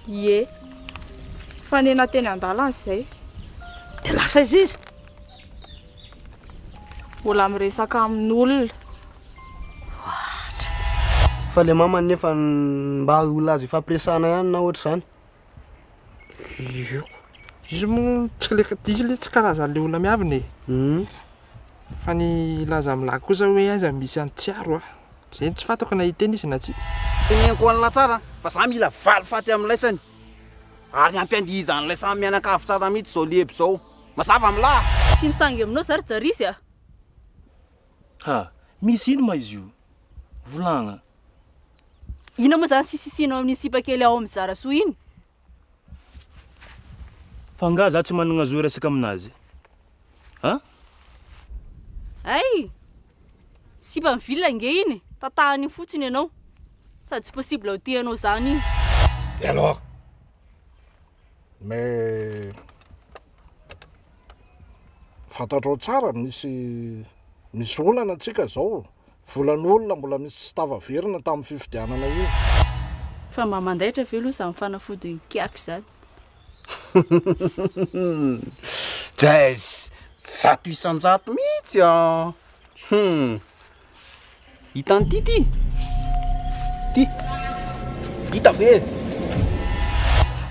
Ie. Nifanena teny an-dalana izay. Dia lasa aiza izy? Mbola miresaka amin'olona. Ohatra. Fa le mamany nefa mba olona azo ifampiresahana ihany na ohatr'izany. Ieko. Izy moa tsy le izy le tsy karazan'le olona miavona e. Fa ny hilaza amin'lah kosa hoe aiza misy an'i Tsiaro a. Zay no tsy fantako na hiteny izy na tsia. Teneniko an'lah tsara fa za mila valifaty amin'laisany ary hampiandihizan'ilay samy mianakavy tsara mihitsy zao lieb zao. Mazava amin'lah? Tsy misangy aminao za ry Jarisy a! Ha! Misy ino ma izy io? Volagna. Inona moa zany sisisinao amin'iny sipa kely ao amin'ny Zarasoa iny? Fa angaha za tsy managna zo hiresaka aminazy? Ha? Hay! Sipa ny ville ange iny e! Tatahany iny fotsiny ianao. Sady tsy possible ho tia anao zany iny. Et alors? Mais fantatrao tsara misy misy olana tsika zao, volan'olona mbola misy tsy tafaverina tamin'ny fifidianana io. Fa mba mandaitra ve aloha izany fanafodin'ny kiaka izany? Jazz, 100% mihitsy an! Hum. Hitan'ity ty? Ty. Hita ve?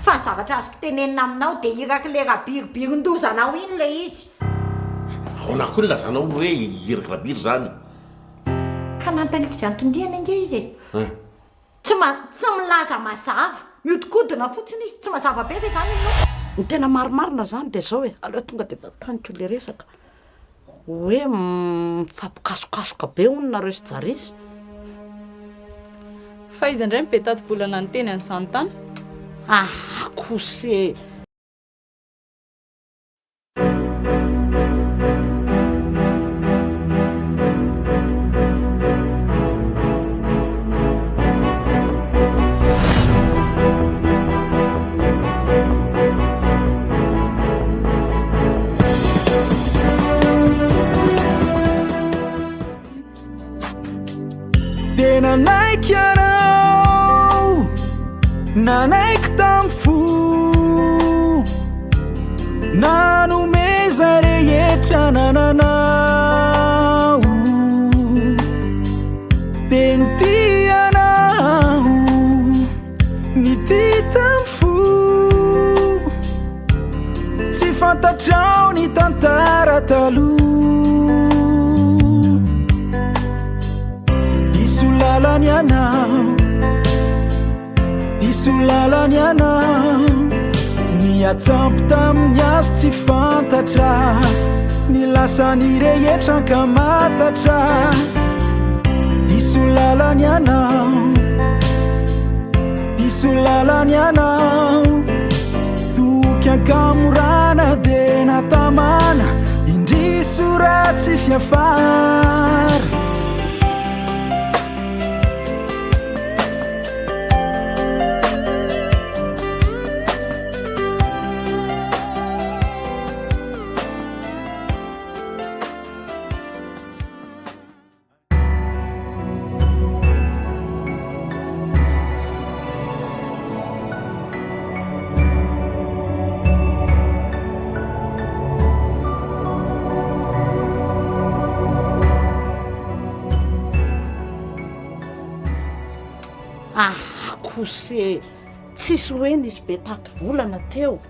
Fa ny zavatra azoko tenenina aminao dia irak'ilay rabiribirindozanao iny ilay izy. Ahoana koa ny ilazanao hoe iraky rabiry izany? Ka nanontaniako izay anton-diany ange izy e. Tsy ma, tsy milaza mazava. Mihodinkodina fotsiny izy. Tsy mazava be ve izany aminao? Ny tena marimarina zany de zao e, aleo tonga de vantaniko le resaka, hoe mifampikasokasoka be hono nareo sy Jarisy. Fa iza indray no be tati-bolana niteny an'izany tany? Aha kosa e! Dia nanaiky ianao, nanaiky tamin'ny fo, nanome izay rehetra nananao. Dia nitia anao, nitia tamin'ny fo, tsy fantatrao ny tantara taloha. Diso lalana ianao, diso lalana ianao, niatsampy tamin'ny hazo tsy fantatra, ny lasany rehetra ankamatatra. Diso lalana ianao, diso lalana ianao, toky ankamorana dia natamana, indrisy ratsy fiafara. Aha kosa e! Tsisy hoe nisy be tati-bolana teo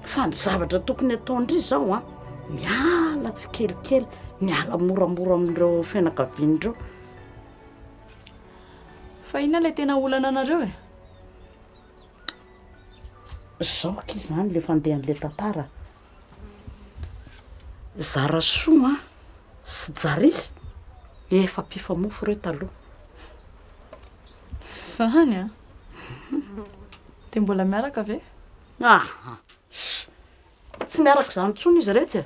fa ny zavatra tokony ataon-dry izao an, miala tsikelikely, miala moramora amin'ireo fianakaviana ireo. Fa inona ilay tena olana anareo e? Zao akia izany le fandehan'le tantara. Zarasoa sy Jarisy efa mpifamofo ireo taloha. Zany an! Dia mbola miaraka ve? Aha! Tsy miaraka izany intsony izy iretsy e!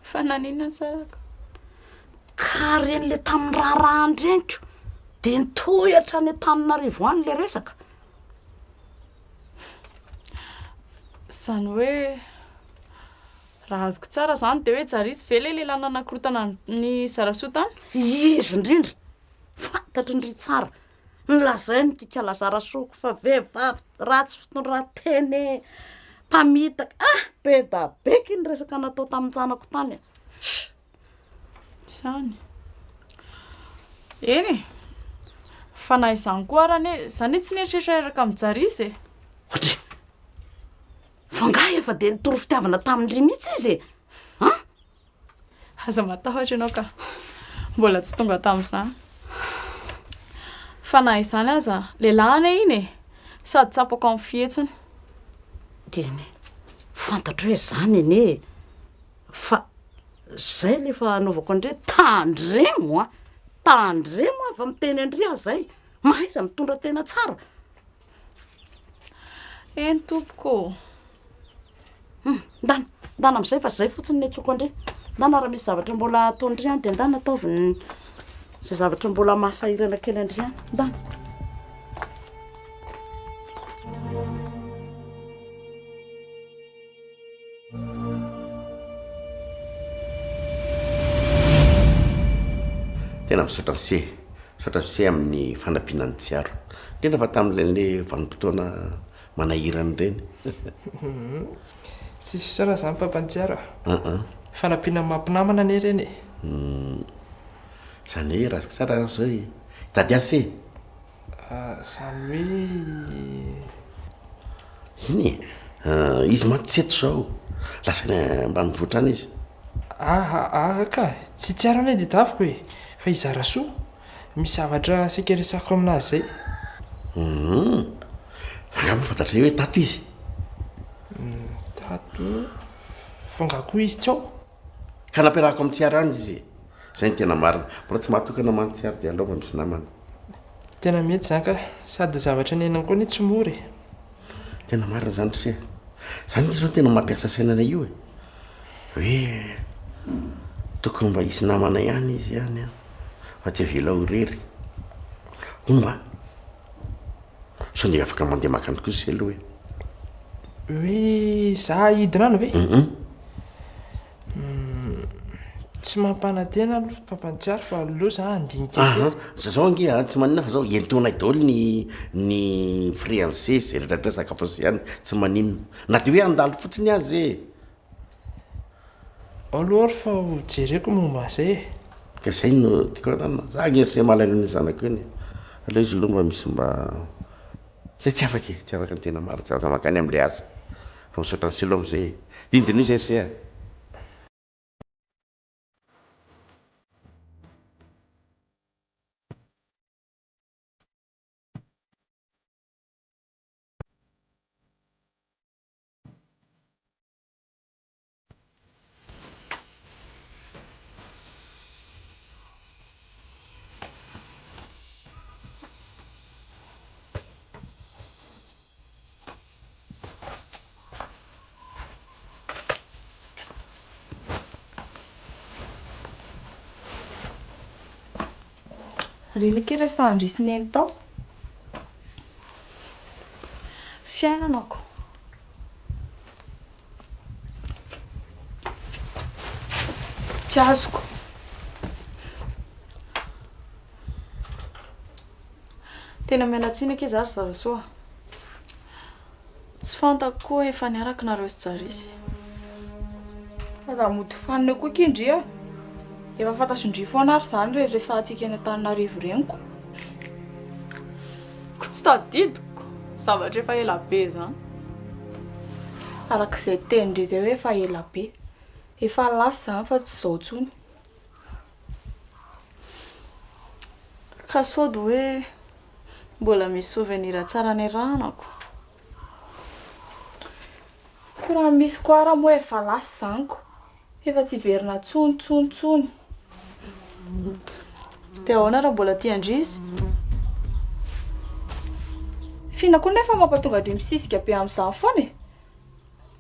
Fa naninona nisaraka? Ka reny le tamin'ny raharahan-dreniko dia nitohy hatrany Antananarivo any le resaka. Izany hoe raha azoko tsara izany dia hoe Jarisy ve ilay lehilahy nanakorontana ny Zarasoa tany? Izy indrindra! Fantatry ndry tsara. Nolazainy kika Lazarasoko fa vehivavy ratsy fitondran-tena e, mpamitaka, ah! Be da be ky ny resaka natao tamin-janako tany e. Izany. Eny e! Fa na izany koa ara anie, za anie tsy nieritreritra hiaraka amin'i Jarisy e! Ohatry! Fa angaha efa dia nitory fitiavana tamin-dry mihitsy izy e? An? Aza matahotra ianao ka. Mbola tsy tonga tamin'izany. Fa na izany aza, lehilahy anie iny e! Sady tsapako amin'ny fihetsiny. Eny e, fantatro hoe izany anie e! Fa izay ilay efa anaovako an-dry hoe tandremo an! Tandremo aho fa miteny an-dry aho izay! Mahaiza mitondra tena tsara! Eny tompoko ô! Hum, ndana, ndana amin'izay fa zay fotsiny ny antsoiko an-dry. Ndana raha misy zavatra mbola ataon-dry any dia ndana ataovy ny izay zavatra mbola mahasahirana kely an-dry any. Ndana. Tena misaotra an'i Se, misaotra an'i Se amin'ny fanampiana an'i Tsiaro. Indrindra fa tamin'ilay vanim-potoana manahirana ireny. Tsisy fisaorana izany Papa Tsiaro a. Fanampiana mampinamana anie ireny e. Izany hoe raha azoko tsara izany izao e, hitady asa e. Izany hoe. Iny e! Izy mantsy tsy eto izao. Lasa any ambanivohitra any izy. Aha aha ka! Tsy tsiaro anie tadiaviko e! Fa i Zarasoa, misy zavatra saika resahiko aminazy izay. Hum! Fa angaha moa fantatr'izay hoe tato izy? Tato? Fa angaha koa izy tsy ao? Ka nampiarahako amin'i Tsiaro any izy e! Izay no tena marina. Mbola tsy mahatokana mantsy Tsiaro dia aleo mba misy namana. Tena mety izany ka! Sady zavatra niainany koa anie tsy mora e! Tena marina izany ry se. Izany nge izao no tena mampiasa saina anay io e! Hoe tokony mba hisy namana ihany izy any an! Fa tsy avela ho irery. Hono hoa! Sao dia afaka mandeha maka any kosa se aloha e! Hoe za hidina any ve? Hum. Tsy mampanantena aloha Papantsiary fa aleo za handinika kely. Aha, zao ange a, tsy maninona fa zao entonay daholo ny ny frais an'i se, zay rehetra rehetra sakafo an'i se any, tsy maninona. Na dia hoe handalo fotsiny aza e. Ao aloha ary fa ho jereko momba an'izay e. Ka zay no tiako ananona, za ange ry se malahelo an'io zanako io e. Aleo izy aloha mba misy mba, zay tsy afaka e, tsy afaka ny tena marina, tsy afaka mankany amin'ilay asa. Fa misaotra an'i Silo amizay e. Dinidiniho izay ry se a. Reny akia resahan-dry sy neny tao. Fiainana ko. Tsy azoko. Tena miala tsiny akia za ry Zarasoa a. Tsy fantako koa efa niaraka nareo sy Jarisy. Aza mody fanina eo koa akia ndry a! Efa fantatry ndry foana ary izany ireny resahantsika eny Antananarivo ireny ko. Ko tsy tadidiko, zavatra efa ela be izany. Araka izay tenin-dry izay hoe efa ela be. Efa lasa izany fa tsy izao intsony. Ka sao dia hoe mbola misy souvenir tsara niarahana ko. Ko raha misy koa ara moa efa lasa izany ko. Efa tsy hiverina tsony tsony tsony. Dia ahoana raha mbola tia an-dry izy? F'inona koa nefa mampatonga an-dry misisika be amin'izany foana e?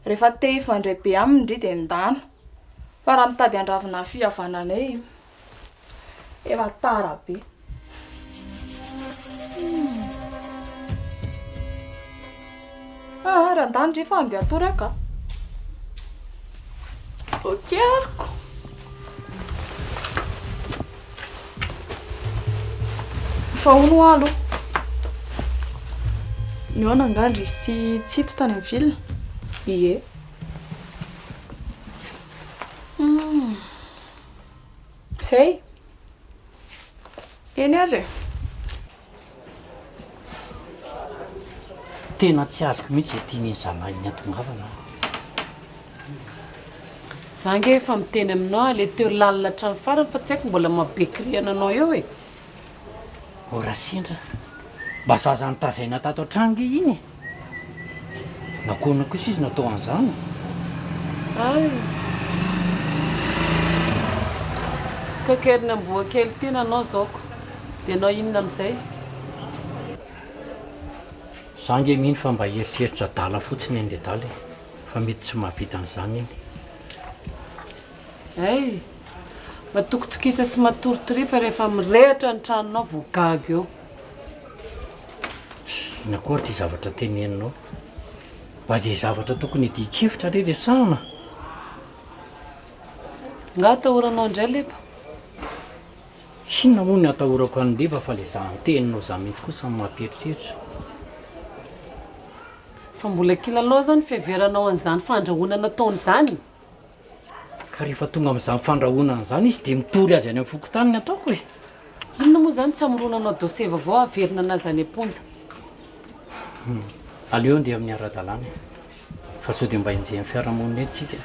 Rehefa te hifandray be aminy ndry dia ndana. Fa raha mitady handravona ny fihavananay, efa tara be. Ah, raha ndany ndry fa andeha hatory aho ka. Ok ariko. Fa hono hoa aloha. Nihaona angaha ndry sy Tsito tany amin'ny ville? Ie. Humm. Zay. Eny ary e. Tena tsy azoko mihitsy izay tian'izy zalahy iny hatongavana an. Za nge efa miteny aminao ah, le teo lalina hatramin'ny farany fa tsy haiko mbola maha be kirihana anao eo e. O Rasendra, mba zaza nitazaina tato an-trano nge iny e. Nakoana kosa izy natao an'izany? Hay. Kakerin'ny amboa kely ity nanao zao ko. Dia anao inona amin'izay? Za nge mino fa mba eritreritra adala fotsiny an'ledala e, fa mety tsy mahavita an'izany iny. Hay! Matokitokisa sy matoritoria fa rehefa mirehitra ny tranonao vao gaga eo. Inona koa ary ity zavatra teneninao? Mba izay zavatra tokony hidian-kevitra re resahana. Nga atahoranao indray leba? Inona moa ny atahorako an'i leba fa le za niteninao za mihitsy kosa no mampieritreritra. Fa mbola kilalao zany fiheveranao an'izany fandrahonana ataony izany? Ka rehefa tonga amin'izany fandrahonana izany izy dia mitory azy any amin'ny fokontany ny ataoko e! Inona moa izany tsy hamoronanao dossier vaovao haverina anazy any am-ponja? Hum, aleo andeha amin'ny ara-dalàna e! Fa sao dia mba enjehin'ny fiarahamonina eto tsika.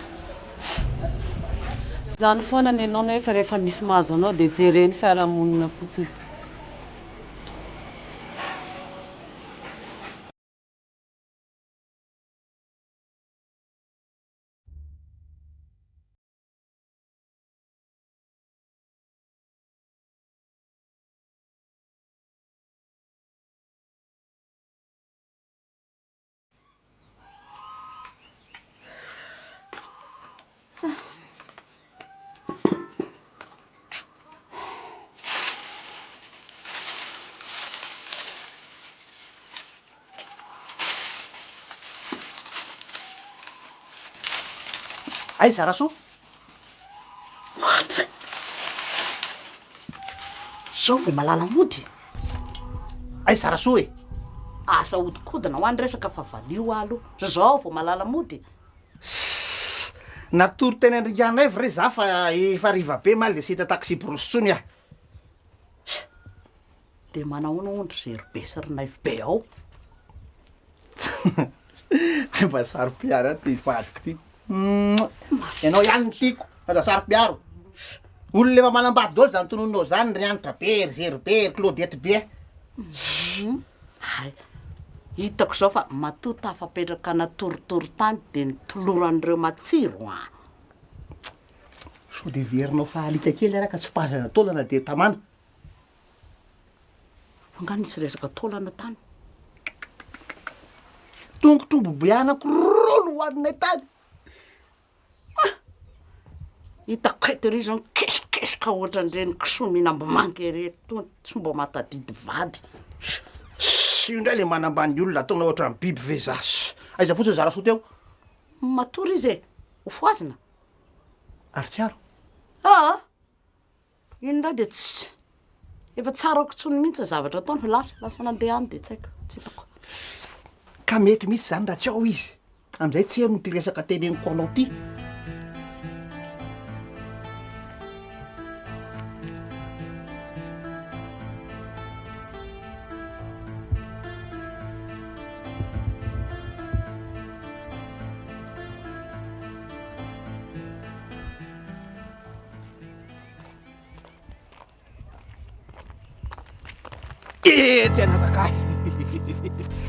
Izany foana ny anao nefa rehefa misy mahazo anao dia jeren'ny fiarahamonina fotsiny. Aiza Rasoa? What? Zao vao malala mody? Aiza Rasoa e? Aza ahodikodina ho any resaka fa valio aho aloha. Zao vao malala mody? Sss! Natory teny Andringanaivo re za fa efa hariva be maly de tsy hita taxi brousse tsony aho. De manahoana hono ry zero be sy ry naivo be ao? Hay mba saro-piaro ihany ty vadiko ty. Mouah! Ianao ihany no tiako, aza saro-piaro. Olona efa manambady daholo zany tononinao zany, ry Hanitra be, ry Zero be, ry Claudette be. Hay, hitako izao fa matoa tafapetraka natoritory tany dia nitoloran'ireo matsiro an! Sao dia heverinao fa alika kely ary aho ka tsy pazana taolana dia tamana. Fa nga nisy resaka taolana tany? Tongotr'omby be anankiroa no hohaninay tany. Ah! Hitako eto ery izao mikesokesoka ohatran'ireny kisoa mihinam-bomanga ireto tony, tsy mba mahatadidy vady. Ssss, io indray le manambany olona, ataonao ohatran'ny biby ve za? Aiza fotsiny zarasoa teo? Matory izy e, ho fohazina. Ary tsiaro? Aa! Iny indray dia tsy, efa tsy arako intsony mihitsy ny zavatra ataony fa lasa, lasa nandeha any dia tsy haiko, tsy hitako. Ka mety mihitsy izany raha tsy ao izy, amin'izay tsy heno ity resaka teneniko anao ity. Etsy anazaka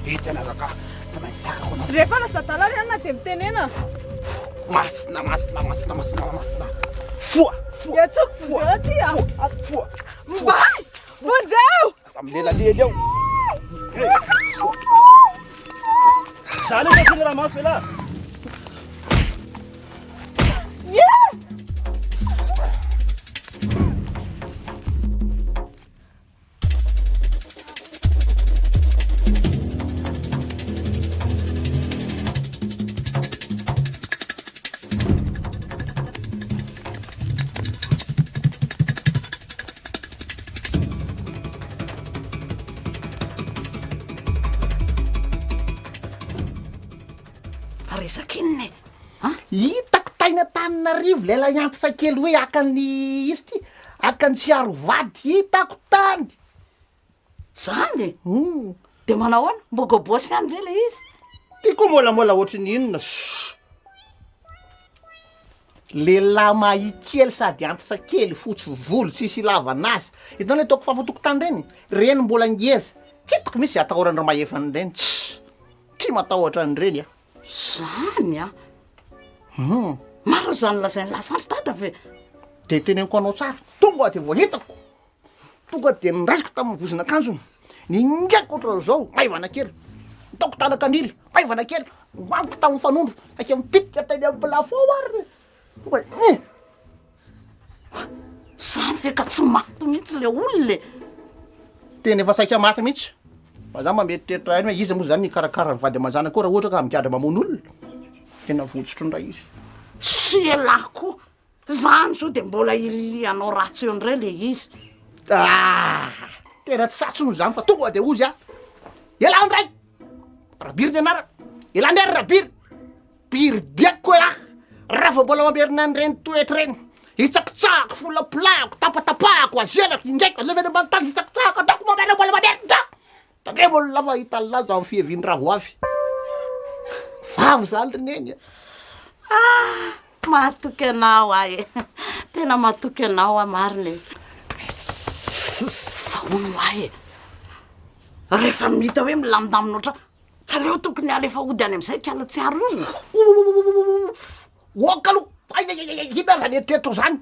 Etsy anazaka Tsy maintsy zakako anao. Rehefa lasa adala ry anona dia mitenena. Masina masina masina masina masina. Foa foa. Dia tsoko vonjeo aty a. Foa foa. Mbay! Vonjeo! Aza milelalely eo. Zany anie tsy raha mafy elah. Fa resaka inona e? An? Hitako tany Antananarivo ilay lahiantitra kely hoe haka ny izy ity, haka ny Tsiaro vady, hitako tany. Zany e? De manao ahoana? Mbo gôbôsy ihany ve le izy? Ty koa môlamôla ohatry ny inona? Shh! Lehilahy mahia kely sady antitra kely, fotsy volo, tsisy ilavana azy. Hitanao le ataoko fafa tokotany reny? Reny mbola ngeza. Tsy hitako mihitsy ze atahoran-dry Mahefa an'ireny. Tss! Tsy matahotra an'ireny aho. Zany an! Hum. Marina zany lazain'i Lasandry dada ve? De teneniko anao tsara, tonga de vao hitako. Tonga dia noraisiko tamin'ny vozon'akanjony, ningako ohatran'izao, maivana kely, nataoko tanak'anila, maivana kely, nohaniko tamin'ny fanondro, saika mipitika teny amin'ny plafond ary, tonga dia eh! Zany ve ka tsy maty mihitsy le olona e? Tena efa saika maty mihitsy, fa za mba mieritreritra ihany hoe iza moa zany nikarakara ny vady aman-janako eo raha ohatra ka migadra mamono olona? Tena votsotra indray izy. Sy elah koa! Zany zao de mbola iririanao ratsy eo ndray le izy. Ah! Tena tsy sahy tsony zany fa tonga de ozy ah! Elah ndray! Rabiry ny anarako! Elah ndray ry Rabiry! Biridiako elah! Raha vao mbola mamerina an'ireny toetra ireny, hitsakitsahako, folapolahako, tapatapahako, azelako, ingaiko, alevy any ambany tany, hitsakitsahako, ataoko mamerina mbola mamerina! Tandremo olona fa hita laza amin'ny fiavian'ny ravoavy. Vavy izany ry neny a. Ah, mahatoky anao aho e. Tena mahatoky anao aho marina e. Fa hono ho ahy e. Rehefa mita hoe milamindamina ohatran, tsy aleo tokony alefa hody any amin'izay kala tsy ary olona. Oka aloha, ay ay ay ay, inona izany eritreritrao izany?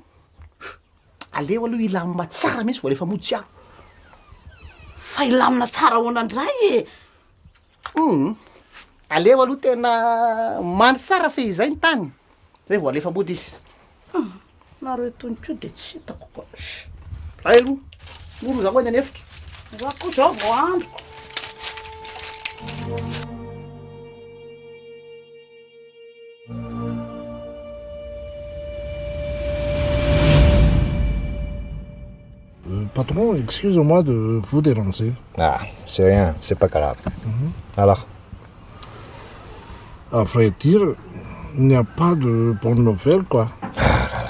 Aleo aloha hilamina tsara mihitsy vao alefa mody tsy aho. Fa hilamina tsara ahoana indray e? Hum, aleo aloha tena mandry tsara fehizay ny tany, zay vao alefa mody izy. Hum, nareo itony koa de tsy hitako ka. Zay aloha, mora za koa any an'efitra. Za koa zao vao androko. Patron, excuse-moi de vous déranger. Ah, c'est rien, c'est pas grave. Mhm. Alors À vrai dire, il n'y a pas de bonne nouvelle, quoi. Ah là là.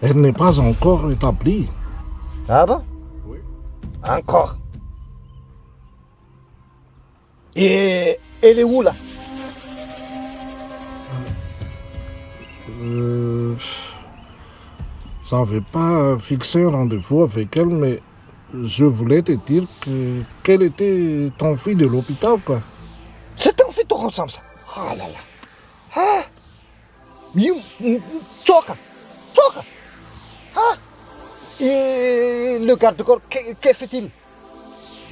Elle n'est pas encore établie. Ah bon Oui. Encore Et elle est où là Euh, J'avais pas fixé un rendez-vous avec elle, mais je voulais te dire que qu'elle était enfuie de l'hôpital, quoi. C'est enfuie tout ensemble, ça Ah là là Ah Io mitsoaka Mitsoaka Ah Et le garde-corps, que, que fait-il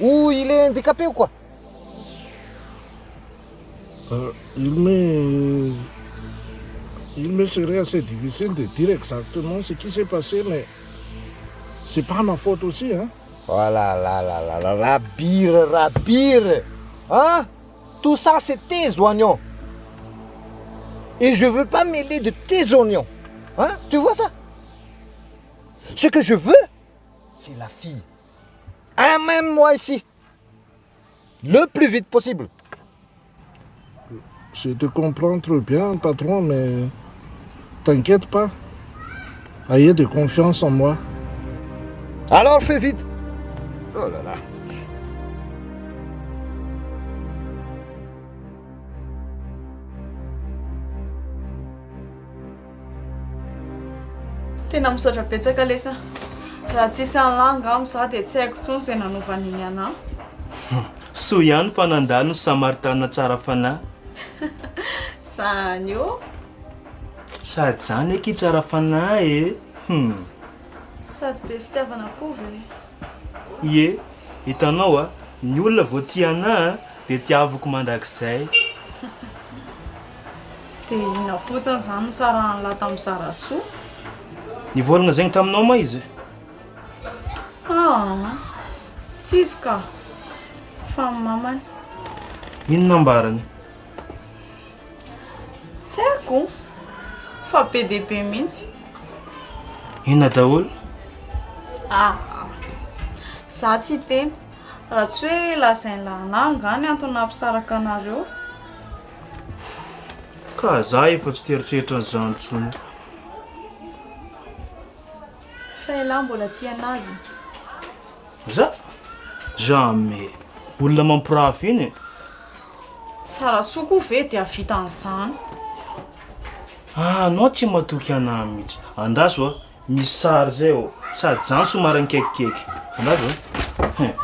Ou il est handicapé ou quoi euh, Il m'est... Il me serait assez difficile de dire exactement ce qui s'est passé, mais c'est pas ma faute aussi, hein. Voilà, là, là, là, là, Rabir, Rabir Hein Tout ça, c'est tes oignons. Et je veux pas mêler de tes oignons. Hein Tu vois ça Ce que je veux, c'est la fille. Amène-moi ici. Le plus vite possible. Je te comprends très bien, patron, mais t'inquiète pas. Ayez de confiance en moi. Alors fais vite. Oh là là. Tena misaotra betsaka lesy a. Raha tsisy an'lah angamba za dia tsy haiko intsony izay nanaovan'iny anah. Soa ihany fa nandalo ny Samaritana tsara fanahy. Zany ô. Sady zany akia tsara fanahy e! Hum. Sady be fitiavana koa ve? Ie, hitanao a, ny olona vao tia anah dia tiaviko mandrakizay. Dia inona fotsiny izany nisarahan'lah tamin'i Zarasoa? Nivolagna zegny taminao ma izy? Aa, tsy izy ka, fa ny mamany. Inona nambarany? Tsy haiko, fa be dia be mihitsy. Inona daholo? Aa, za tsy hiteny, raha tsy hoe lazain'lah anah angaha ny antony nampisaraka anareo. Ka za efa tsy te eritreritra an'izany intsony. Fa elah mbola tia anazy. Za? Jamais. Olona mampirafy iny e. Sarasoa koa ve dia hahavita an'izany? Ah, anao tsy matoky anah mihitsy. Andraso a, misy sary zay ao. Sady zany somary nikaikikaiky. Andraso a. Hein.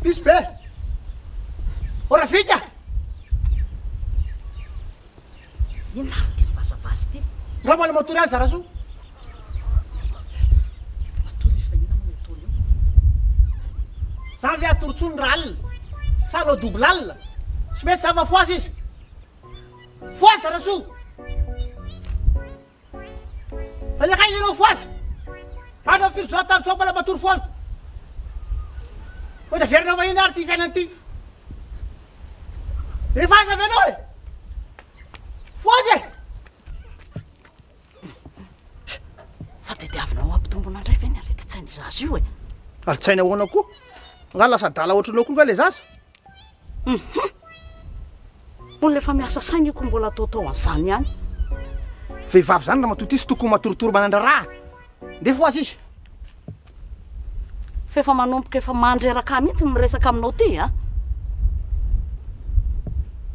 Misy be! O Rafika! Inona ary ity vazavaza ity? Nga mbola matory azy Zarasoa? Matory izy fa inona moa no ataony eo? Za ve hatory tsony raha alina? Sa hanao double alina? Tsy mety za fa fohaza izy! Fohaza Zarasoa! Aiza kay ianao fohaza? Andro firy zao tany zao mbola matory foana? Ohatra verinao vahiny ary ity fiainana ity. Efa aiza ve ianao e? Fohaza e! Fa tadiavinao hampitomboina indray ve ny aretin-tsain'io zaza io e? Aretin-tsaina ahoana koa? Angaha lasa adala ohatranao koa angaha ilay zaza? Hum! Olona efa miasa saina io ko mbola ataotao an'izany ihany. Vehivavy izany ramatoa ity tsy tokony matoritory manan-draharaha. Ndefa ho azy izy. Fa efa manomboka efa mandreraka ahy mihitsy ny miresaka aminao ity a!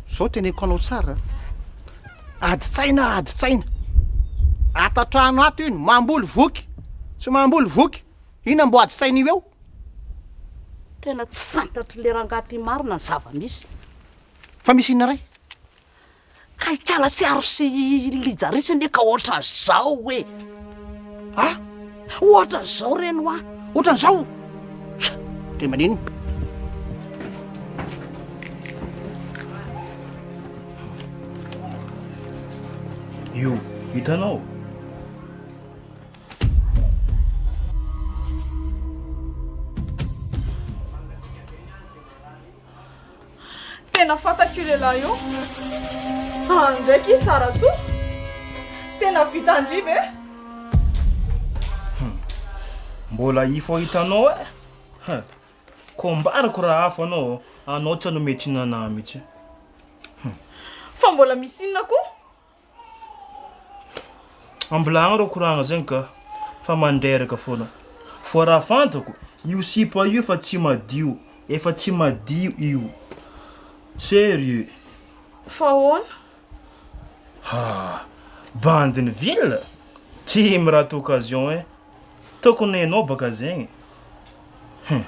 Zao teneniko anao tsara a! Adin-tsaina adin-tsaina! Ato an-trano ato iny, mamboly voky, tsy mamboly voky, inona mbo adin-tsaina io eo? Tena tsy fantatr'le rangahy ty marina ny zava-misy. Fa misy inona ray? Ka ikala Tsiaro sy Lija Ritsy anie ka ohatran'izao e! Ah! Ohatran'izao reny hoa! Ohatran'izao? Dia maninona? Io, hitanao? Tena fantako io lehilahy io. Ah, ndraiky i Sarasoa. Tena vitan-dry ve? Mbola ifo hitanao eh. Ha. Ko ambarako raha hafa anao, anao tsy hanome tsiny anah mihitsy. Fa mbola misy inona koa? Ambilagno reo koragna zegny ka, fa mandreraka foana. Fô raha fantako, io sipa io efa tsy madio, efa tsy madio io. Sérieux. Fa ahoana? Ha, bandin'ny ville? Tsy mi-rate occasion eh. Tokony hainao baka zegny. Hum.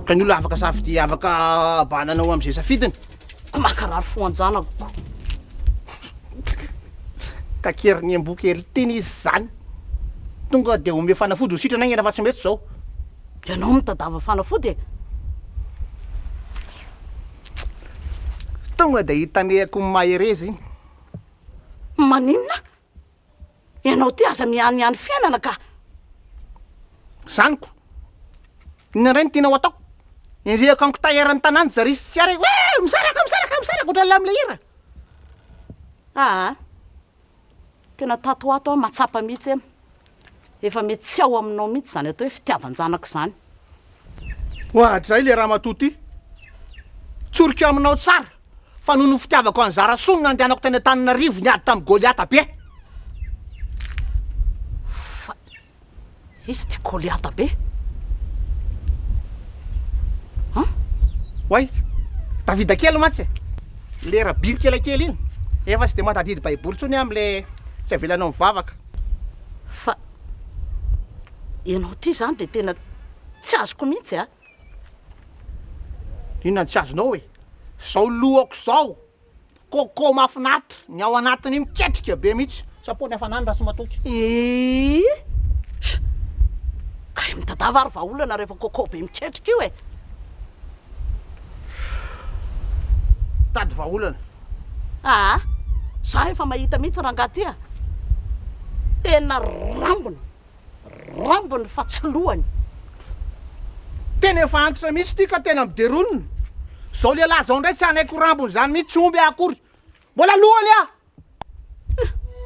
Ka ny olona afaka safidy afaka bananao am'izay safidiny. Ko mankarary fo an-janako. Ka kerin'ny amboa kely tiana izy zany. Tonga de omeo fanafody ho sitrana aingana fa tsy mety zao. Ianao mitadava fanafody e! Tonga dia hitanehako ny mahereza iny. Maninona? Ianao ty aza mihanihany fiainana ka! Zany ko! Inona indray no tianao atao? Enjehiko amin'ny kitay eran'ny tanàna zary sy tsy ary hoe misaraka misaraka misaraka ohatran'ilay amin'ilay hira. Aa! Tena tato ho ato aho mahatsapa mihitsy hoe efa mety tsy ao aminao mihitsy izany atao hoe fitiavan-janaka izany. Oadray le ramatoa ty! Tsoriko aminao tsara fa noho ny fitiavako an'i Zarasoa no nandehanako tany Antananarivo niady tamin'i Goliata be. Fa Izy ty Goliata be an! Oay! Davida kely mantsy e! Le rabiry kelakely iny, efa tsy de mahatadidy baiboly intsony aho amle tsy avelanao mivavaka. Fa ianao ty zany de tena tsy azoko mihitsy a! Inona no tsy azonao e? Zao lohako zao! Coco mahafinaritra, ny ao anatiny miketrika be mihitsy. Tsapoa ny hafanany raha tsy matoky. Ii. Kay mitadava ary vahaolana rehefa coco be miketrika io e. Mitady vahaolana. Aa! Za efa mahita mihitsy rangaha ty a! Tena rambony, rambony fa tsy lohany. Tena efa antitra mihitsy ity ka tena mideronina. Zao lehilahy zao indray tsy hanaiky ho rambony zany mihitsy, tsy omby aho akory. Mbola lohany aho!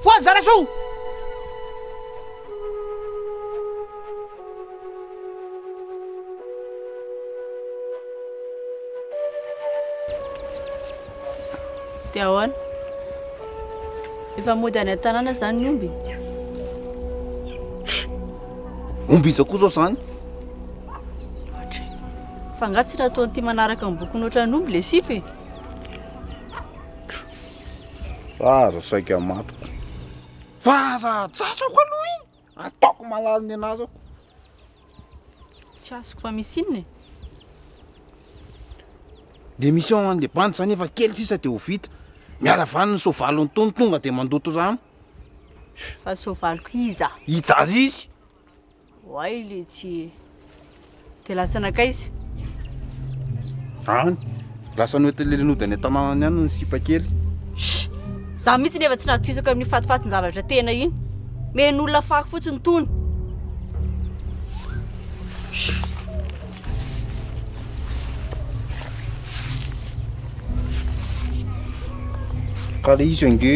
Fohaza Zarasoa! Dia ahoana? Efa mody any an-tanàna izany ny omby? Omby iza koa izao izany? Fa angaha tsy nataon'ity manaraka ny bokony ohatran'ny omby ilay sipa e? Fa aza saika matiko. Fa aza ajatsako aloha iny! Ataoko malala ny anazako. Tsy azoko fa misy inona e? Le mission an'le bandy zany efa kely sisa de ho vita. Miala avy any ny soavalin'ny tony tonga de mandoto rano. Fa soavaliko iza? I Jarisy. Oay letsy e! Dia lasa nankaiza? Any. Lasa noentin'ilay nody any an-tanànany any ny sipa kely. Shh! Za mihitsy nefa tsy natosaka amin'io fatifatin-javatra tena iny. Men'olona fako fotsiny tony. Shh! Ka le izy ange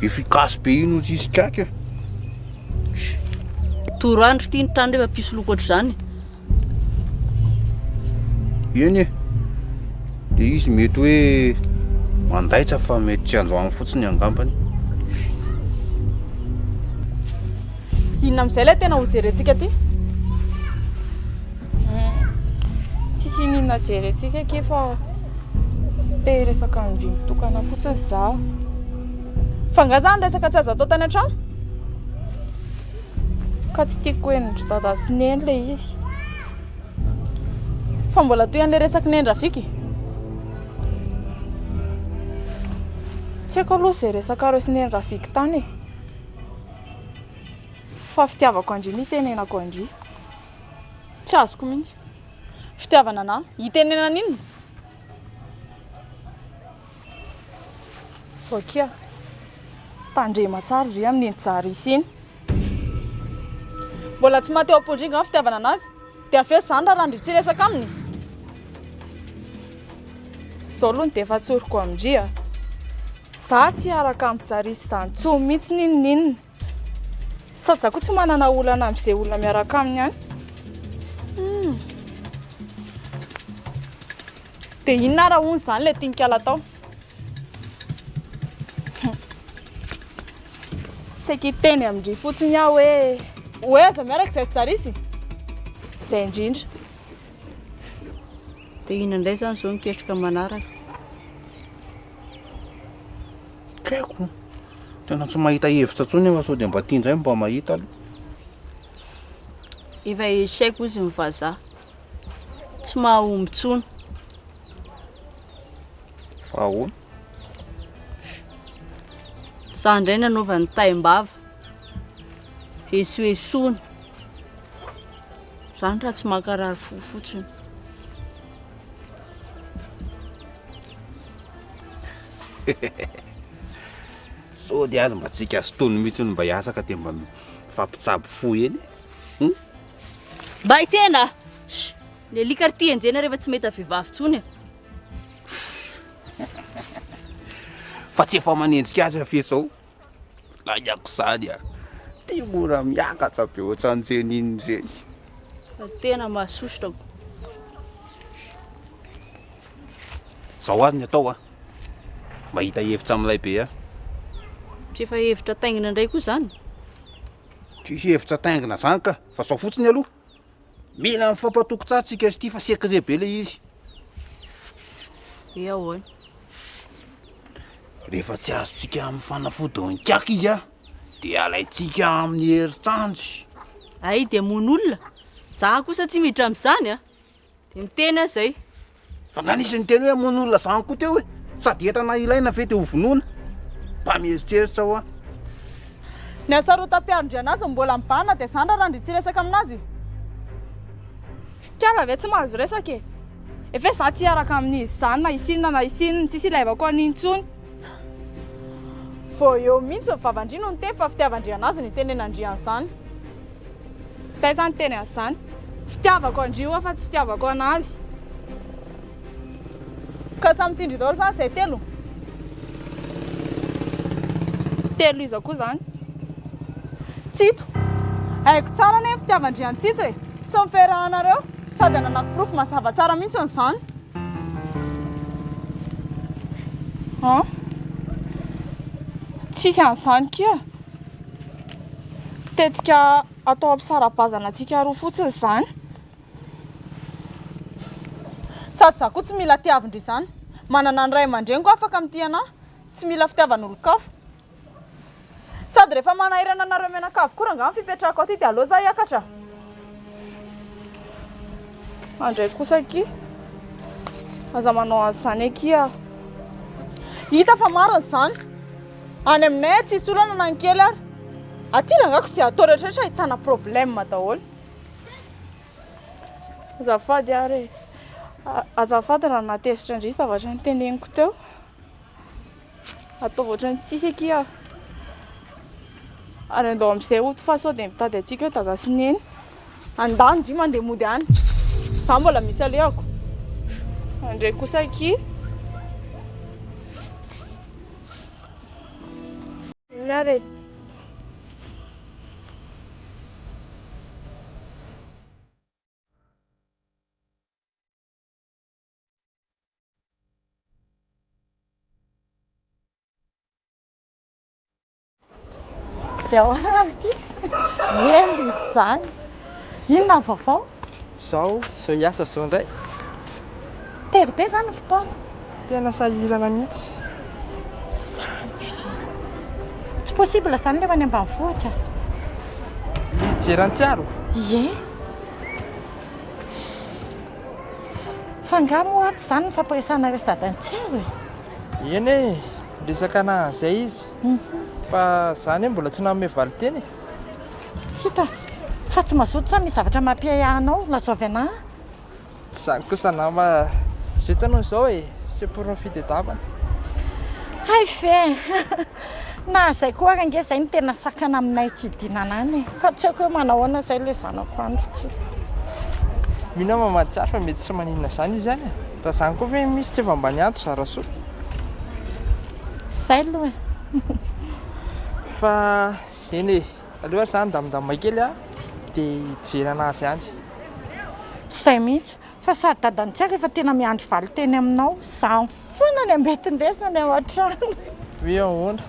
efficace be iny ozy izy kaky e. Toro andro ity ny trano rehefa mpisoloky ohatr'izany. Eny e. Le izy mety hoe mandaitra fa mety tsy androany fotsiny angambany. Inona amin'izay ilay tena hojerentsika aty? Tsisy ininona jerentsika akia fa te hiresaka amin-dry mitokana fotsiny za. Fa nga zany resaka tsy azo atao tany an-trano? Ka tsy tiako henon-dry dada sy neny ilay izy. Fa mbola toy an'ilay resak'i neny Raviky e. Tsy haiko aloha izay resakareo sy neny Raviky tany e. Fa fitiavako an-dry no itenenako an-dry. Tsy azoko mihitsy. Fitiavana anà, itenenana inona? Zao akia, tandrema tsara ndry amin'iny Jarisy iny. Mbola tsy maty ao am-pon-dry nga ny fitiavana anazy? Dia avy eo izany raha ndry tsy hiresaka aminy? Zao aloha dia efa tsoriko amin-dry a! Za tsy hiaraka amin'i Jarisy izany intsony mihitsy n'inon'inona. Sady za koa tsy manana olana amin'izay olona miaraka aminy any. Hum. Dia inona ara hono izany ilay tian'i Kala atao? Saika hiteny amin-dry fotsiny aho hoe hoe aza miaraka izahay sy Jarisy. Izay indrindra. Dia inona indray izany izao ny ketrika manaraka? Tsy haiko. Tena tsy mahita hevitra intsony aho fa sao dia mba tia indray mba mahita aloha. Efa échec hozy ny vazaha. Tsy mahomby intsony. Fa ahoana? Za indray nanaovany taim-bava. Esoesoana. Zany raha tsy mankarary fo fotsiny. Sao dia aza mba tsika sy tony mihitsy no mba hiasa ka dia mba mifampitsabo fo eny e. Hum? Mba hitena! Shh! Ny alika ry ty enjehina rehefa tsy mahita vehivavy intsony e. Fa tsy efa manenjika azy aho fe zao. Laingako zany a! Ty mora miakatra be ohatran'ireny iny ireny. Fa tena mahasosotra ko. Zao ary ny atao a! Mahita hevitra milay be aho. Tsy efa hevitra taingina indray koa zany? Tsisy hevitra taingina zany ka! Fa zao fotsiny aloha, mila mifampatoky tsara tsika sy ty fa secret be le izy. Hoe ahoana? Rehefa tsy azontsika amin'ny fanafody mikaka izy a, dia alaintsika amin'ny herin-tsandry. Hay dia hamono olona? Za kosa tsy miditra amin'izany a! Dia miteny aho izay. Fa nga nisy niteny hoe hamono olona zany koa teo e? Sady entana ilaina ve dia ho vonoina? Mba mieritreritra hoa. Ny hasarotam-piaro-ndry anazy no mbola mibahana dia zany raha ndry tsy hiresaka aminazy? Kala ve tsy mahazo resaka e? Efa hoe za tsy hiaraka amin'izy izany na hisy inona na hisy inona, tsisy ilaivako an'iny intsony. Vao eo mihitsy ny vavan-dry no niteny fa fitiavan-dry an'azy ny itenenan-dry an'izany. Taiza niteny an'izany? Fitiavako an-dry io fa tsy fitiavako an'azy. Ka samy tian-dry daholo izany izay telo? Telo iza koa izany? Tsito. Haiko tsara anie ny fitiavan-dry an'i Tsito e! Sy ny fiarahanareo. Sady ananako porofo mazava tsara mihitsy izany. An? Tsisy an'izany kia. Tetika atao hampisara-bazana antsika roa fotsiny izany. Sady za koa tsy mila tiavin-dry izany. Manana ny ray aman-dreniko afaka mitia anah. Tsy mila fitiavan'olon-kafa. Sady rehefa manahirana anareo mianakavy koa rangaha ny fipetrahako aty dia aleo za hiakatra. Andray kosa akia. Aza manao an'izany akia. Hita fa marina izany. Any aminay tsisy olana na ny kely ary. Aty rangah ko izay atao rehetra rehetra ahitana problème daholo. Azafady ary e. Azafady raha nahatezitra ndry zavatra noteneniko teo. Ataovy ohatran'ny tsisy akia. Ary andao amin'izay hody fa sao dia mitady antsika eo dada sy neny. Andany ndry mandeha mody any. Za mbola misy alehako. Andray kosa akia. Inona ary e? Dia ahoana ary ity? Ela izany. Inona ny vaovao? Zao, zao hiasa zao indray. Tery be izany ny fotoana. Tena sahirana mihitsy. Izany ve? Tsy possible izany ilay ho any ambanivohitra. Hijery an'i Tsiaro? Ie. Fa angaha moa ato izany ny fampiresahanareo sy dadan'i Tsiaro e? Eny e, niresaka anah an'izay izy. Fa za anie mbola tsy nanome valinteny e. Tsy hita fa tsy mazoto sa misy zavatra mampiahiahy anao? Lazao avy anah. Tsy izany kosa nama a. Izao hitanao izao e, c'est pour ny fitedavana. Hay ve! Na izay koa ary ange izay no tena sakana aminay tsy hidinana any e. Fa tsy haiko hoe manao ahoana izay ilay zanako andro tsy. Mino aho mamatsiaro fa mety tsy maninona izany izy any e. Raha izany koa ve misy tsy efa mba niantso za Rasoa. Izay aloha e. Fa eny e. Aleo ary za handamindamina kely a, dia hijery anazy any. Izay mihitsy, fa sady dadan'i Tsiaro efa tena miandry valinteny aminao, izany foana ny ambetindesany ao an-trano. Hoe ahoana?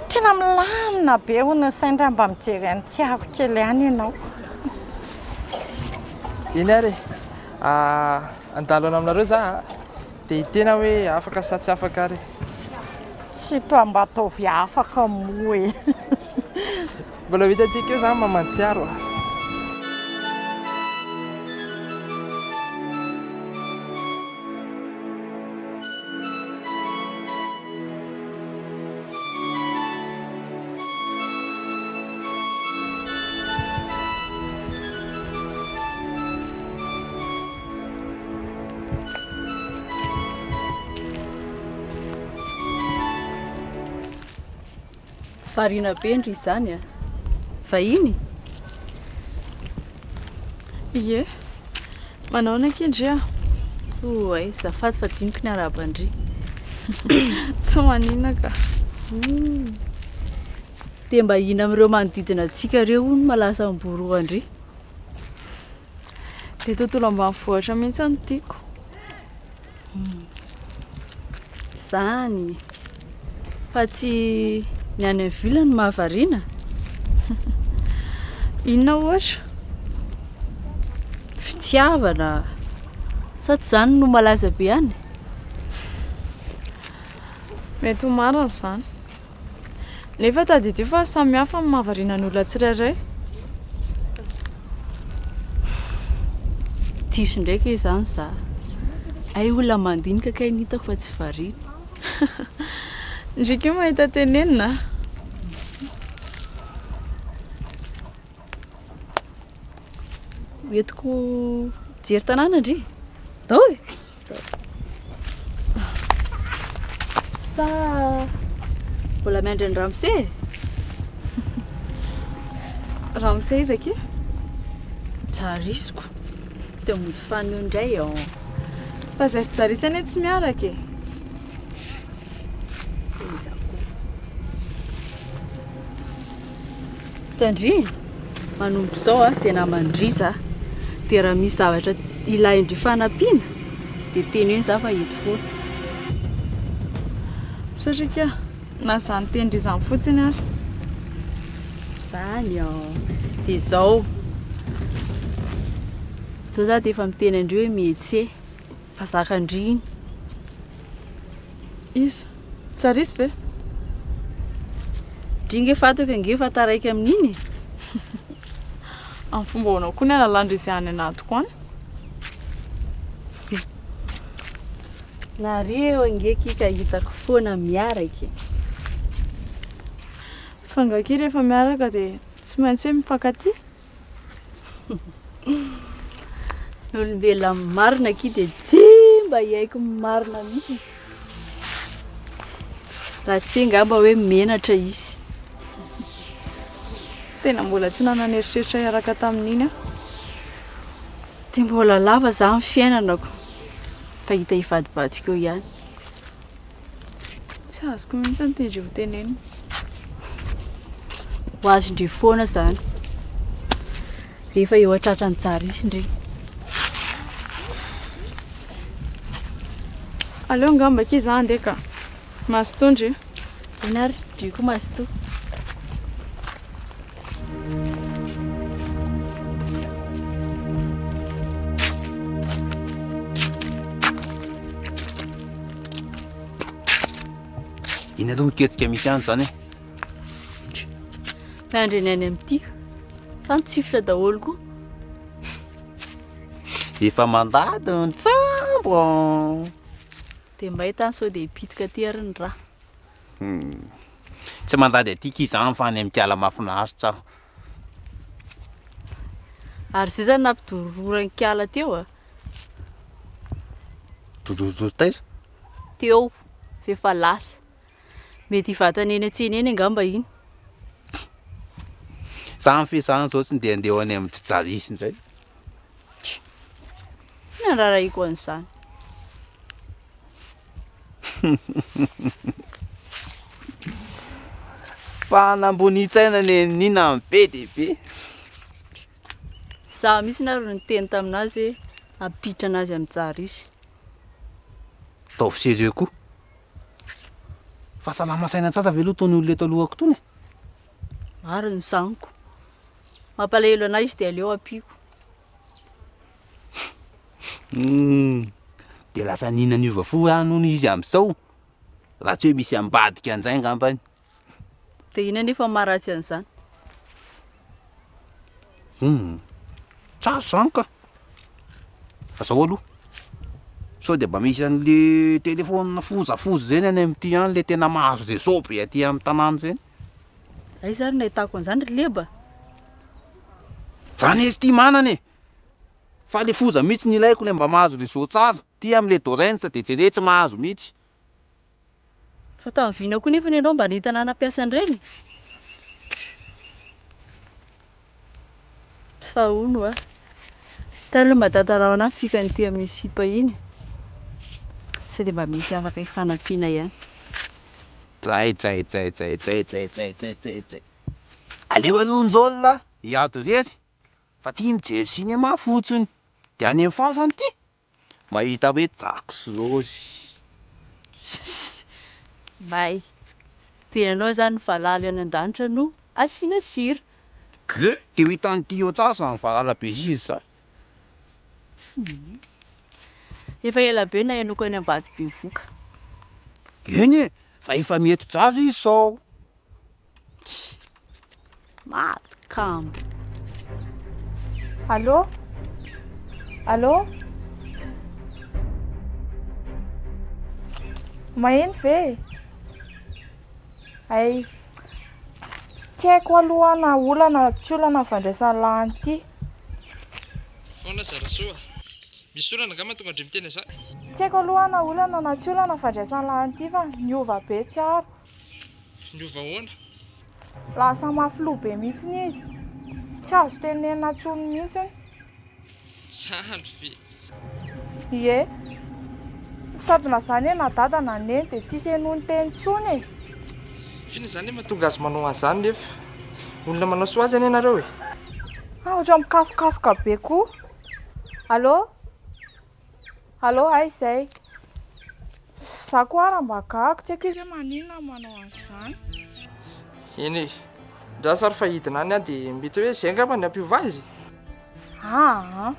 Tena milamina be hono ny sainy raha mba mijery an'i Tsiaro kely any ianao. Eny ary e, handalo any aminareo za a, dia hiteny aho hoe afaka sa tsy afaka ary e. Tsy toa mba ataovy afaka moa e. Mbola ho hitantsika eo zany maman Tsiaro a. Variana be ndry izany a! Vahiny? Ie. Manahoana akia ndry a? Oay, zafady fa adinoko ny arahaba an-dry. Tsy maninona ka. Dia mba inona amin'ireo manodidina antsika ireo hono malaza amboa-roa an-dry? Ilay tontolo ambanivohitra mihitsy no tiako. Izany! Fa tsy ny any amin'ny ville no mahavariana? Inona ohatra? Fitiavana! Sa tsy izany no malaza be any? Mety ho marina izany. Nefa tadidio fa samy hafa ny mahavariana ny olona tsirairay. Diso ndraiky izany za. Hay olona mandinika kay ny hitako fa tsy variana. Ndry koa mahita tenenina a. Hoentiko hijery tanàna ndry? Ndao e! Sa mbola miandry an'i Ramose e? Ramose iza akia? Jarisiko. Dia mody fanio indray eo. Fa zay sy Jarisy anie tsy miaraka e. Iza koa. Tandrimo, manomboka izao a, dia naman-dry za. Dia raha misy zavatra ilain-dry fanampiana dia teneno za fa eto foana. Misaotra akia, na izany teny-dry izany fotsiny ary. Zany an! Dia izao, izao za dia efa miteny an-dry hoe mihetse fa zakan-dry iny. Iza? Tsarisy ve? Ndry nge fantako ange fa taraiky amin'iny e! Amin'ny fomba ahoana koa ny halalan-dry izay any anatiko any? Nareo ange ki ka hitako foana miaraka e! Fa nga ki rehefa miaraka dia tsy maintsy hoe mifankatia? Ny olombelona marina akia dia tsy mba hiaiky ny marina mihitsy. Raha tsy hoe angamba hoe menatra izy. Tena mbola tsy nanana eritreritra hiaraka tamin'iny aho. Dia mbola lava izany ny fiainanako fa hita hivadibadika eo ihany. Tsy azoko mihitsy ny tian-dry ho tenenina. Ho azon-dry foana izany. Rehefa eo an-tratran'i Jarisy ndry. Aleo angamba akia za handeha ka. Mazotoa ndry. Eny ary, ndry koa mazotoa. Inona aloha ny ketsika misy any izany e? Miandry ny any amin'ity. Sa nitsifitra daholo koa? Efa mandady ny tsambo. Dia mbay tany sao dia hipitika aty ary ny rà. Tsy mandady aty ki izany fa any amin'ny kiala mahafinaritra aho. Ary izay zany nampidororora ny kiala teo a? Dorororo taiza? Teo, f'efa lasa. Mety hivatana eny an-tsena eny angamba iny. Zany fe zany zao tsy ndeha handeha ho any amin'ny Tsijarisy indray. Inona no rarahiko an'izany? Fanambonian-tsaina nenina be dia be. Izaho mihitsy ary no niteny tamin'azy hoe hampiditra an'azy amin'ny Jarisy. Ataovy sérieux koa. Fa salama saina tsara ve aloha itony olona eto alohako itony e? Marina izany ko. Mampalahelo an'ahy izy dia aleo ampiako. Humm, dia lasa nina niova fo ihany hono izy amin'izao, raha tsy hoe misy ambadika an'izay angambany. Dia inona anefa ny maharatsy an'izany? Humm, tsara izany ka! Fa zao aloha, sao dia mba misy an'le telephone fozafoza izay any amin'ity any le tena mahazo réseau be aty amin'ny tanàna izay? Aiza ary no nahitako an'izany ry Leba? Zany izy ity manana e! Fa le foza mihitsy no ilaiko le mba mahazo réseau tsara, ty amle dorens de jereo tsy mahazo mihitsy. Fa tamin'ny vina koa nefany ianao mba nahita nanampiasa an'ireny? Fa hono hoa, taloha mba tantarao anahy fikan'ity amin'iny sipa iny, sao dia mba misy afaka hifanampiana ihany. Jay jay jay jay jay jay jay jay jay jay. Aleo aloha njaolina hiady irery fa ty mijery cinéma fotsiny de any amin'ny fasana ty mahita hoe Jack sy Rose. May. Dia ianao izany valala any an-danitra no asiana sira. Ge, de ho hitan'ity eo tsara izany valala be sira izany. Efa ela be nahenoako any Ambatobevoka. Eny e, fa efa miheti-jaza izy sao. Tch! Maty kamo. Allô? Allô? Maheno ve e? Hay. Tsy haiko aloha na olana na tsy olana ny fandraisana lahy an'ity. Ahoana Zarasoa? Misy olana angamba tonga ndry miteny an'izany. Tsy haiko aloha na olana na tsy olana fandraisana an'ity fa niova be Tsiaro. Niova ahoana? Lasa mafy loha be mihitsiny izy. Tsy azo tenenina intsony mihitsiny. Zany ve? Ie. Sady na zany na dada na neny dia tsisy henoiny teny intsony e. F'inona izany mahatonga azy manao an'izany nefa? Olona manao soa azy anie nareo e. Ah, ohatran'ny mikasokasoka be koa. Allô? Allô, aiza izay? Za koa ara mba gaga, tsy haiko izy hoe maninona no manao an'izany. Eny e, ndraso ary fa hidina any aho dia mety hoe izay angamba ny hampiova azy. Aa,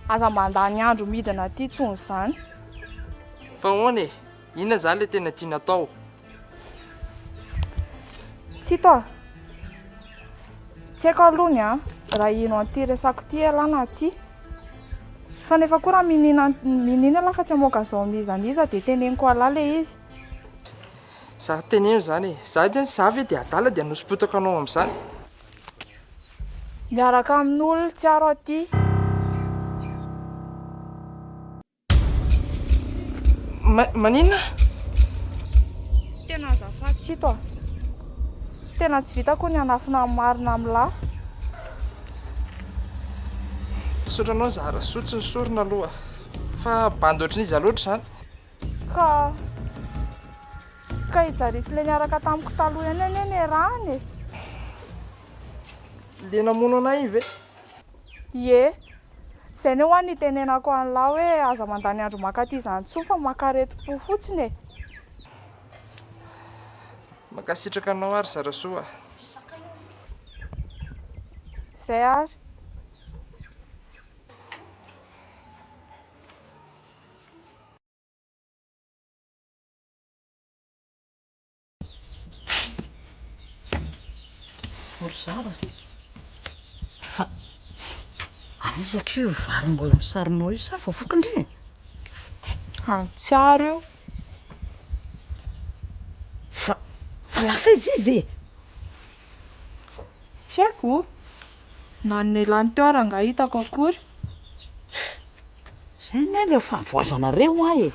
aza mandany andro midina aty intsony izany. Fa ahoana e, inona izany ilay tena tiana atao? Tsito a! Tsy haiko aloha ny an, raha hino an'ity resako ity ialahy na tsia. Fa nefa koa raha miniana miniana ialahy fa tsy hamoaka an'izao amin'iza n'iza dia teneniko an'lah ilay izy. Za teneno izany e! Za edy za ve dia adala dia hanosipotaka anao amin'izany? Miaraka amin'olona tsy aro aty. Ma maninona? Tena azafady Tsito a! Tena tsy vitako ny hanafina ny marina amin'lah. Misaotra anao Zara, soa tsy nisorona aloha fa bandy ohatran'iza loatra izany? Ka ka i Jarisy ilay niaraka tamiko taloha ihany anie niarahana e! Le namono anay iny ve? Ie. Izay anie hoa nitenenako an'lah hoe aza mandany andro maka aty izany intsony fa maka aretim-po fotsiny e. Mankasitraka anao ary Zarasoa a. Izay ary. Ry zara fa aiza akia io vary mbola misarinao io sa voavoky ndry e? Hatsiaro io. Fa fa lasa aiza izy e? Tsy haiko. Na ny nialany teo ary angaha hitako akory. Zay anie le fahavoazanareo hoa e!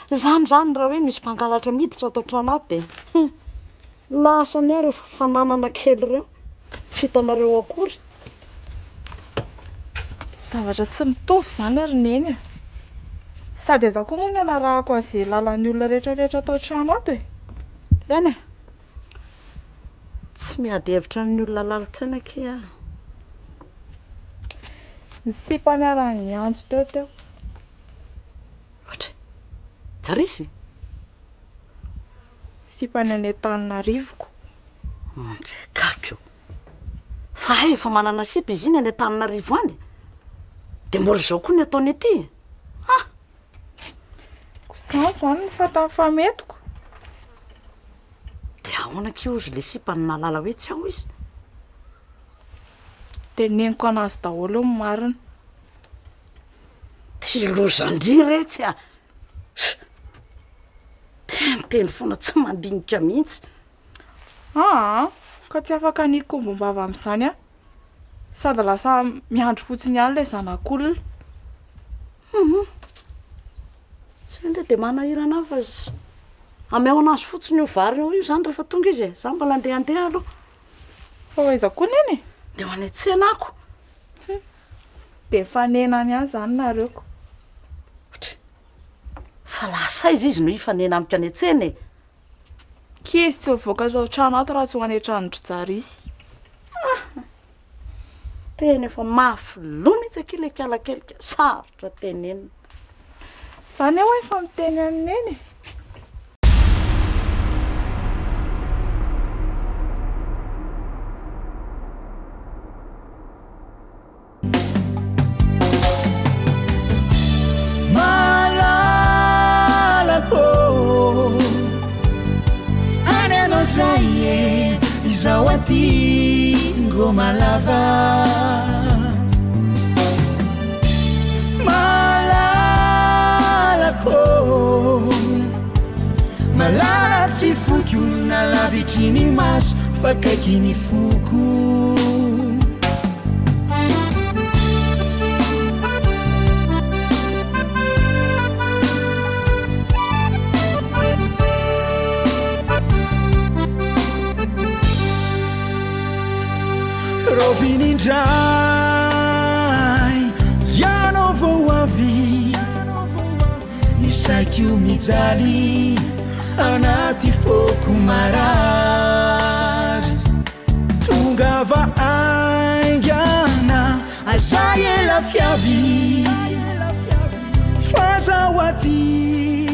Zany zany raha hoe misy mpangalatra miditra ato an-trano ato dia hum! Lasa any ireo fananana kely ireo, tsy hitanareo akory. Zavatra tsy mitovy izany ry Neny a! Sady aiza koa moa no hanarahako an'izay lalan'ny olona rehetra rehetra ato an-trano ato e? Eny e! Tsy miady hevitra amin'ny olona lalin-tsaina akia aho. Ny sipa niara-niantso teo teo. Ohatra e! Jarisy? Sipany any Antananarivoko. Ndry gaga io. Fa hay efa manana sipa izy iny any Antananarivo any? Dia mbola izao koa ny ataony aty? Ah! Ko izany izany no fantany fa metiko. Dia ahoana akia hozy ilay sipa no nahalala hoe tsy ao izy? Teneniko anazy daholo ny marina. Ty lozan-dry retsy a! Teniteny foana tsy mandinika mihitsy. Aa! Ka tsy afaka ny hikombom-bava amin'izany aho. Sady lasa miandry fotsiny ihany ilay zanak'olona. Hum! Zay ndray dia manahirana ahy fa ameo anazy fotsiny io vary io izany rehefa tonga izy e! Za mbola andehandeha aloha. Fa ho aiza koa neny e? Dia ho any an-tsena ako. Hum! Dia mifanena any ihany izany nareo ko. Otry! Fa lasa aiza izy no hifanena amiko any an-tsena e? K'izy tsy mivoaka ato an-trano ato raha tsy ho any an-tranon-dry Jarisy. Ah! Tena efa mafy loha mihitsy akia ilay kiala kely ka sarotra tenenina. Za anie hoa efa miteny an'i Neny e! Malalako Any anao zay e Izaho aty ngoma lava Malalako Malala tsy foiko na lavitry ny maso fa akaiky ny foko. Raovina indray ianao vao avy Ny saiko mijaly anaty foko marary Tongava haingana aza ela fiavy Fa zaho aty.